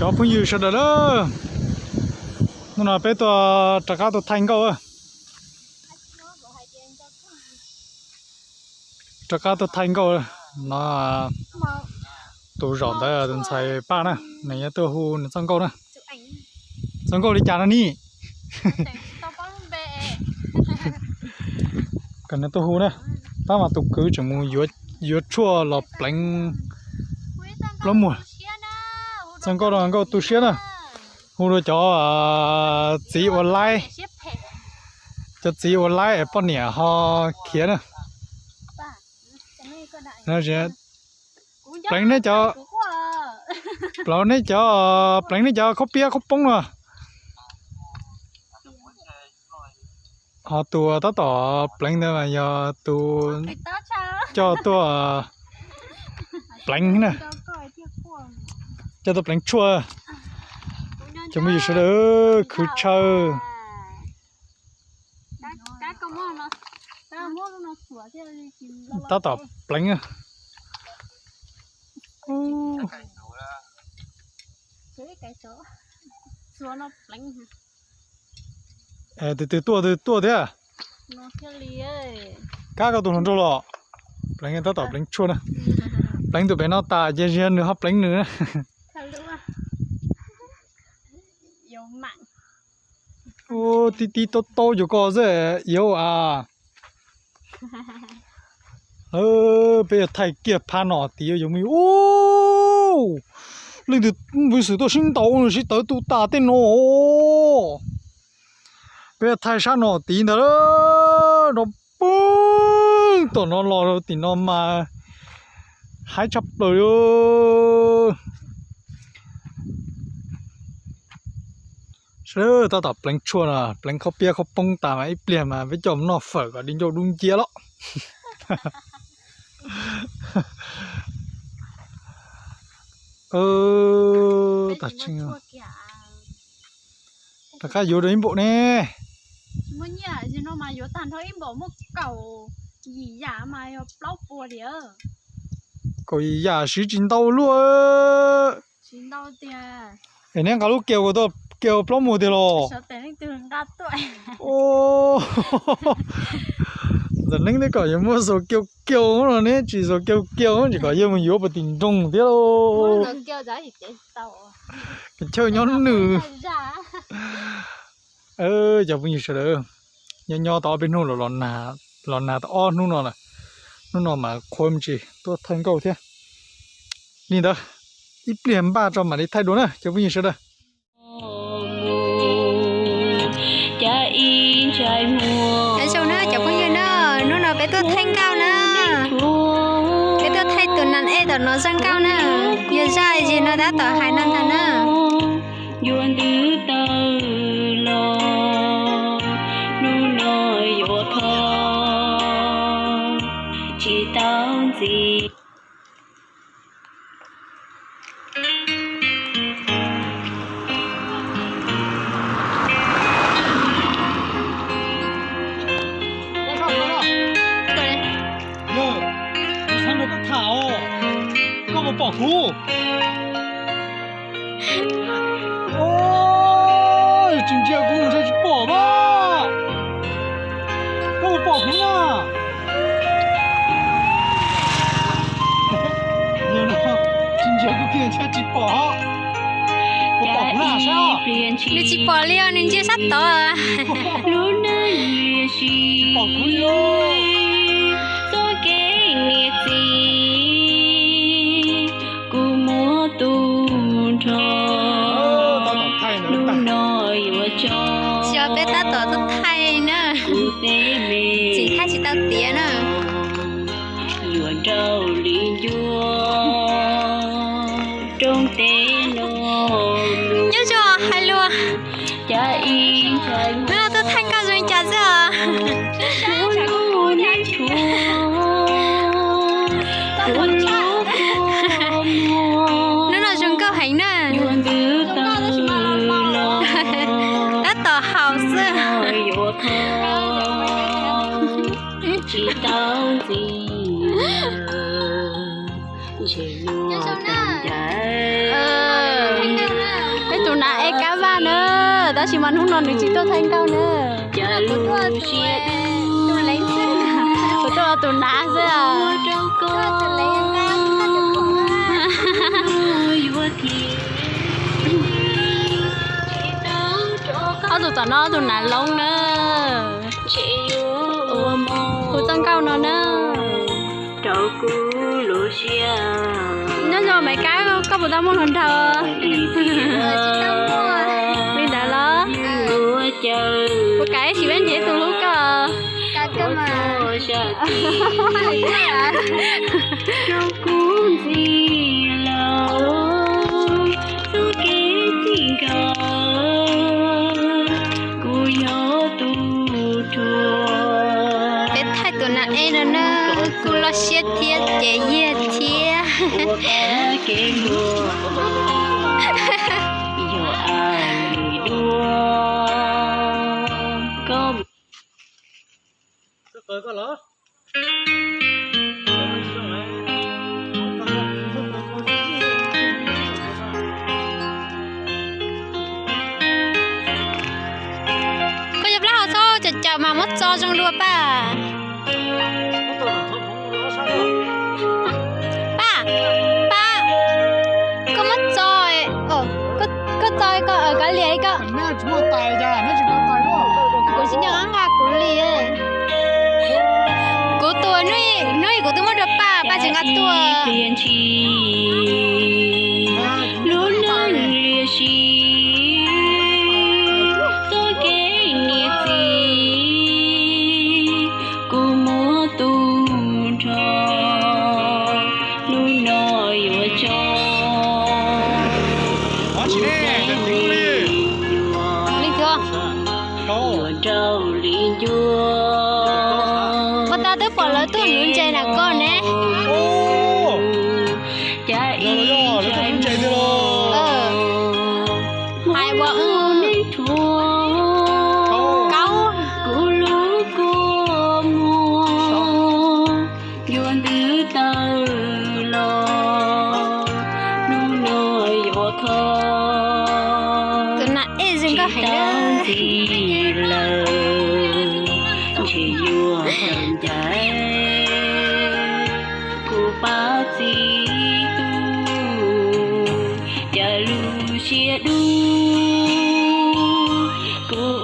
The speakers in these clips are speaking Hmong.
Cov phooj ywg sawv daws na, hnub no peb tuaj rov qab tuaj thaij nkauj. Rov qab tuaj thaij nkauj no, tus zaum ntawd tus ntxhais Paj na, nws yuav tuaj hu nws txoj nkauj na. Txoj nkauj li cas no ni? Kom nws tuaj hu na. Tab mas tus kwv tseem mus yuav tshuaj los pleev plaub muag. Txoj nkauj no nkauj tu siab na. Hu rau cov txiv ua laib, cov txiv ua laib es poj niam ho khiav na. Pleev neb cov, pleev neb cov, pleev neb cov khaub piab khaub poob no. Ho tus tab tom pleev ntawd mas yog tus coj tuaj pleev na, coj tuaj pleev tshuaj. Cov phooj ywg sawv daws, khwv tshaw. Tab tom pleev. Tus twg tuaj twg tuaj thiab. Kab koj tus hluas nraug los. Pleev tab tom pleev tshuaj na. Pleev tus pem no tas ces nws ho pleev nws na. Tib tib taub taub cov ko xwb, yuav as. Peb yuav thaij kiag phab no tid yuav me. Leej twg peev xwm tuaj sib ntaus sib tawv tu tas tej no. Peb yuav thaij sab no tid ntag. Rau pem tom no los rau tim no mas haib tshaj plaws li. Sawv daws tab tom pleev tshuaj no, pleev khaub piab khaub poob tas mas ib pliag mas peb coj mus noj fawm kom di ncauj dub nciab los. Rov qab yuav rau ib npaum ne. Kaum yim yam siv tsis ntau luaj. Es neb nqa lub kiau, kiau plaub muag tiag los? Ntxawm Neeb twb kom yuav muab xaus kiau kiau no, neb tsis xaus kiau kiau tsis kom yawg mus yuav puag tim nroog thiab lauj. Chaw nyob nws. Cov phooj ywg sawv daws, nyob nyob tau ob peb hnub los, los nag tau ob hnub no lawm. Hnub no mas qhuav me ntsis tuaj thaij nkauj thiab. Li ntawd, ib pliag npaj tso mam li thaij dua na cov phooj ywg sawv daws. Zoo na cov phooj ywg na, hnub no peb tuaj thaij nkauj na. Peb tuaj thaij tus nas ej tom no zaj nkauj na. Yog zaj zis no tab tom hais no ntag na. Yuav ntws tawm los, hnub no yuav thov tsis tau ntxiv. Koj puas pom kuv? Tsis ntsia kuv mus saib tsis pom mas. Koj puas pom kuv na? Tsis ntsia kuv kiag ntshai tsis pom. Puas pom kuv na saib? Nws tsis pom li os, nws ntsia sab tod. Pom kuv li os. Txoj kev niam txiv kuv muab tu nrho, hnub no yuav tso. Xyov peb tab tom tuaj thaij na, tseem thaij tsis tau tiav na. Yuav nrau li ncua rooj teb no. Nyob zoo hais lus, hnub no tuaj thaij nkauj zoo li cas xwb os? Hnub no zoo nkauj heev na. Tab tom haus xwb. Nyob zoo na. Tab sis mas hnub no nws tsis tuaj thaij nkauj na. Kuv tuaj tus nav xwb. Ob tug tom no ob tug nav loob na. Kuv txoj nkauj no na. Nyob zoo Maiv Kab, koj puas tau muaj hluas nraug? Li ntawd los? Kuv kav ib sim peb nrhiav tus hlub koj. Peb thaij tus nav ej no na, kuj loj siab thiab ces yiag thiab. Koj yog plaub hau txhob caum caum mas muab txo zoo dua Paj. Paj, Paj, koj muab txo, koj txo koj, koj liam koj. Kuv tsis nco qab nqa kuv li. Kuv tus hnub ib kuv twb muab rau Paj, Paj tsis nqa tuaj. Lub neej liam si txoj kev niam txiv, kuv muab tu nrho, hnub no yuav tso. Li thiab. Yuav nraug li ncua. Ua tau twb pom lawv tuaj nuv ntses na koj ne. Cas ib ntshai mus hais ua neeg rhuav kuv lub kua muag, yuav ntws tawm los hnub no yuav kho. Tus nas ej zoo nkauj heev na. Ntxim lawm, ntshe yuav tau ncaim kuv pab txiv tub, cas lub siab dub kuv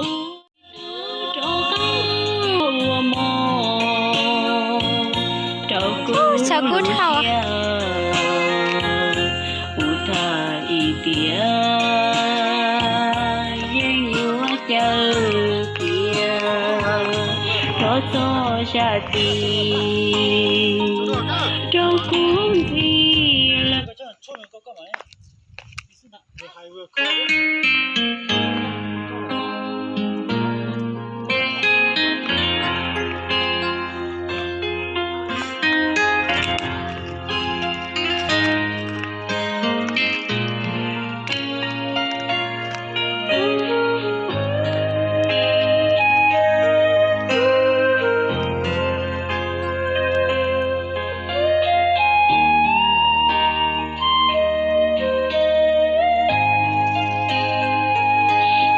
rau qab ua mov rau kuv. Xav kub dhau. Kuv tham ib tiam yeej yuav caw kiag rov txog zaj tid rau kuv ntxim lawm.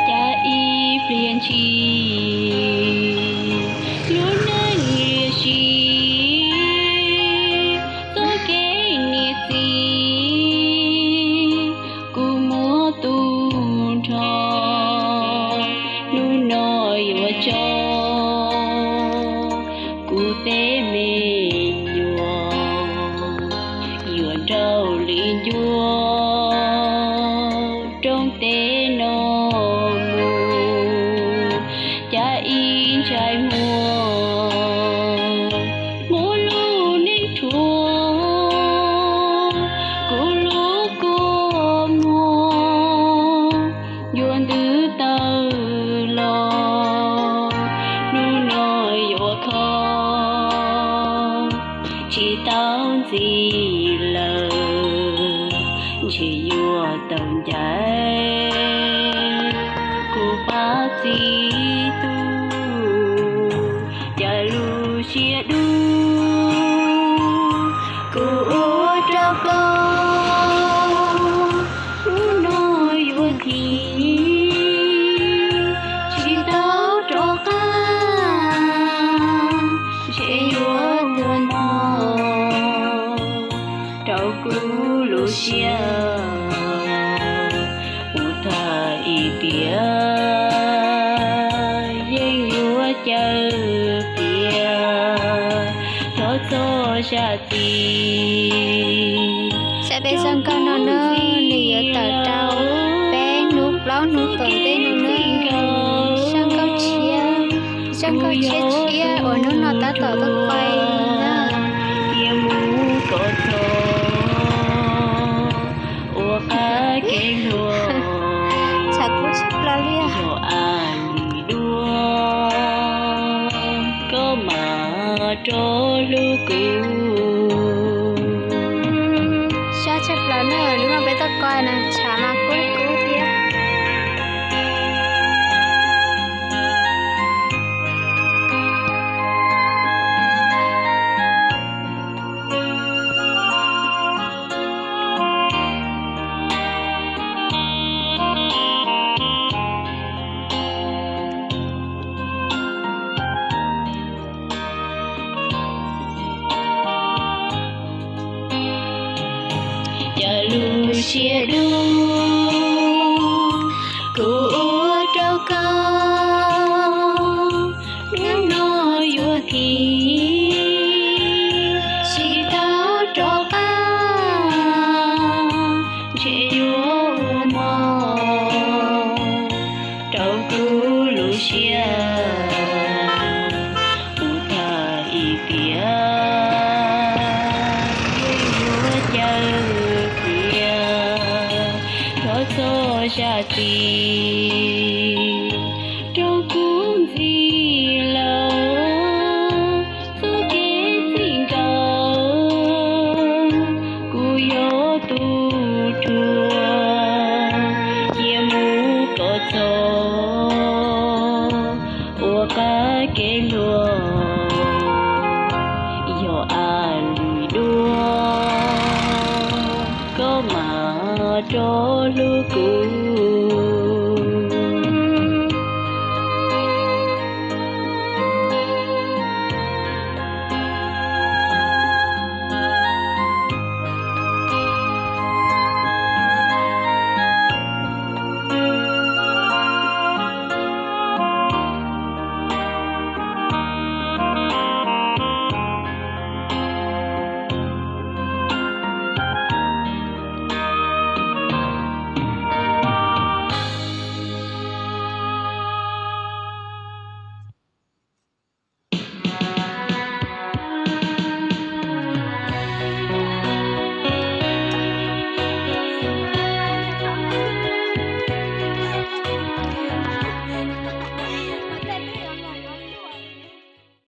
Cas ib pliag ntshis lub neej liam si txoj kev niam txiv, kuv muab tu nrho, hnub no yuav tso kuv tej me nyuam, yuav nraug li ncua rooj teb no mus, cas ib ntshai muag muab lub neej rhuav kuv lub kua muag, yuav ntws tawm los hnub no yuav kho, tsis tau ntxim lawm, ntshe yuav tau ncaim kuv pab txiv tub, cas lub siab dub kuv ua rau koj, hnub no yuav thim yuav tuag no rau kuv lub siab. Kuv tham ib tiam yeej yuav caw tias thov txog zaj txij. Saib peb zaj nkauj no na, nws yuav tawm rau peb hnub plaub hnub tom ntej no na. Zaj nkauj tshiab, zaj nkauj tshiab tshiab uas hnub no tab tom tuaj kuaj na. Tias mus kom txog ua qab kev hluas, tshav kub tshaj plaws li. Yog am li dua koj mam rov hlub kuv. Tshav tshaj plaws na, hnub no peb tuaj kuaj na, tshav mas kub kub thiab. Cov lus siab dub kuv ua rau koj, hnub no yuav thim, tsis tau rov qab, ntshe yuav ua mov rau kuv lub siab. Kuv tham ib tiam yeej yuav caw tias thov txog zaj txij rau kuv ntxim lawm. Txoj kev txij nkawm kuv yuav tu rua, cia mus kom txog ua qab kev hluas. Yog am li dua koj mam rov hlub kuv.